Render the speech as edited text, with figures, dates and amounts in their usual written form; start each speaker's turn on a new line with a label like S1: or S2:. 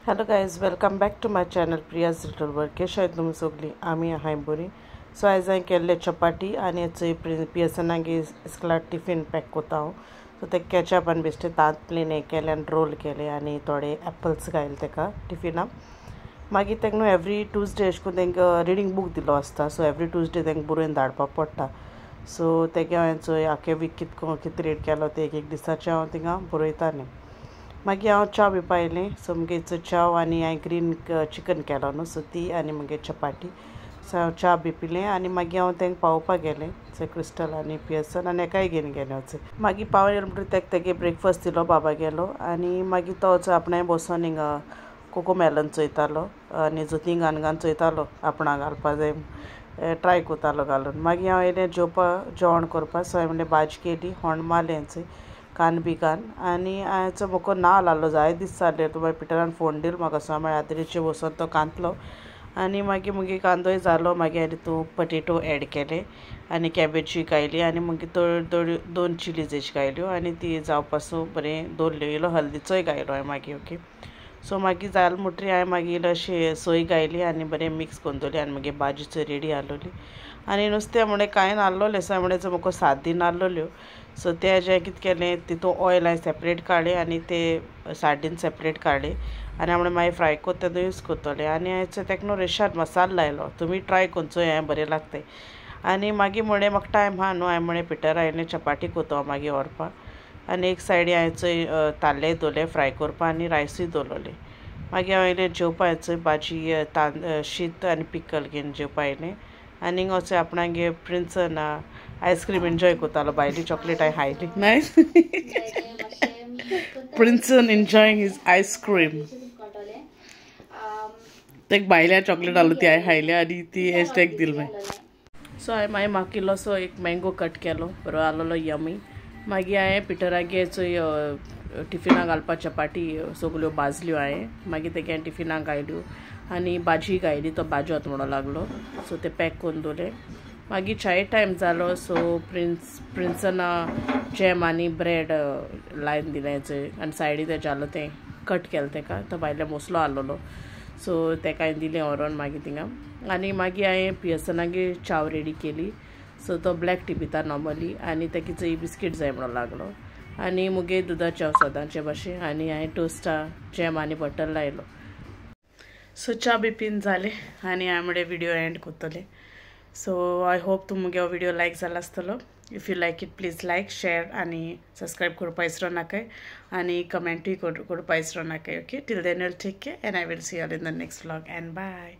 S1: Hello guys, welcome back to my channel Priya's little world. केश तुमी सगळीं? आमी आहाय बरी. सो आयज हांवें केल्ले चपाटी आनी चोय पियर्सनागे इस्कुला टिफीन पॅक कोता हांव. सो ते केचप आनी बेश्टे तांत प्लेन हें केलें आनी रोल केले आनी थोडे एप्पल्स घायले तेका टिफिनाक. मागीर तेंका न्हू एवरी ट्यूजडे अशें करून तेंकां रिडींग बूक दिलो आसता. सो एवरी ट्यूजडे तेंकां बरोवन धाडपाक पडटा. सो तेगे हांवें चोय आख्खे वीक कितको कितें रीड केलो ते एक एक दिसाचें हांव थिंगा बरयतालें. मागीर हांव च्या बी पायलें. सो मुगे च्याव आनी हांवें ग्रीन चिकन केलो न्हू, सो ती आनी मुगे चपाटी. सो हांव च्या बी पिलें आनी मागीर हांव तेंका पावोवपाक गेलें. सो क्रिस्टल आनी पियर्सन आनी एकाय घेवन गेलें वच. मागीर पावोन येयलें म्हणटकीर तेका तेगे ब्रेकफास्ट दिलो बाबा गेलो आनी मागीर तो वच आपणाय बसोन हिंगा कोको मेलन चोयतालो आनी जोतीं घान घान चोयतालो, आपणाक घालपा जाय ट्राय कोतालो घालून. मागीर हांव येयलें जेवपा जेवण करपाक. सो हांवें म्हणलें भाजी केली, होंड मारलें चोय कान बी घान आनी हांवें म्हाका नाल आहलो जाय दीस जाले. तो मागीर पिटरान फोन दिलो म्हाका. सो हांव आदरेचेर वचोन तो कांतलो आनी मागीर मुगे कांदोय जालो. मागीर हांवें तितून पटेटो एड केले आनी कॅबेजूय घायली आनी मागीर थोड्यो दोन चिलीज अशी घायल्यो आनी ती जावपासू बरें दवरल्यो. इल्लो हल्दीचोय घायलो हांवें मागीर. ओके, सो मागीर जालें म्हणटकीर हांवें मागीर इल्लो अशें सोय घायली आनी बरें मिक्स करून दवरली आनी मागीर भाजी चोय रेडी आहलोली. आनी नुस्तें म्हणलें कांय नाल्लोलें. सो हांवें म्हणलें म्हाका 7 दीन आहलोल्यो. सो तेजें कितें केलें, तितून ऑयल हांवें सेपरेट काडलें आनी ते सार्डीन सेपरेट काडले आनी हांवें मागीर फ्राय कोत्ता तेन्ना यूज कोत्तोलें. आनी हांवें तेका न्हू रेशाद मसालो लायलो. तुमी ट्राय करून चोय, हांवें बरें लागताय. आनी मागीर म्हणलें म्हाका टायम आहा न्हू, हांवें म्हणलें पिटर आयलें चपाटी कोतो मागीर व्हरपाक. आनी एक सायडी हांवें चोय ताल्ले दवरले फ्राय करपाक आनी रायसूय दवरलोलें. मागीर हांव येयलें जेवपा. चोय भाजी शीत आनी पिकल घेवन जेवपा येयलें. आनी हिंगा वचून आपणागे प्रिन्सन आयस्क्रीम एन्जॉय कोतालो. भायली चॉकलेट हांवें खायली. Nice. Prinson enjoying his ice cream. तेक भायल्या चॉकलेट आहलो ती हांवें खायल्या आनी ती हॅशटॅग दिल मागीर. सो हांवें मागीर म्हाका इल्लोसो एक मँगो कट केलो, बरो आहलोलो यमी. मागीर हांवें पिटरागे चोय टिफिनाक घालपा चपाटी सगल्यो भाजल्यो हांवें. मागीर तेगे हांवें टिफिनाक घायल्यो आनी भाजी घायली. तो भाजी वता म्हणूंक लागलो. सो ते पॅक करून दवरलें. मागीर चाये टायम जालो. सो प्रिन्सना जॅम आनी ब्रेड लायन दिलें चोय आनी सायडी तें जालो तें कट केलें तेका. तो भायले मोसलो आहलोलो. सो तेका हांवें दिलें व्हरोन मागीर थिंगा. आनी मागीर हांवें पियर्सनागे च्याव रेडी केली. सो तो ब्लॅक टी पिता नॉर्मली आनी तेका चोय बिस्कीट जाय म्हणूंक लागलो. आनी मुगे दुदा च्याव सदांचे भाशेन आनी हांवें टोस्टा जॅम आनी बटर लायलो. सो च्या बी पीन जालें आनी हांवें म्हणलें विडियो एंड कोत्तलें. सो I hope तुमगे हो विडियो लायक जाला आसतलो. If you like it please like, share आनी सबस्क्रायब करपा विसरो नाकाय आनी कमेंटूय करपा विसरो नाकाय. Okay, till then will take care and I will see all in the next vlog and bye.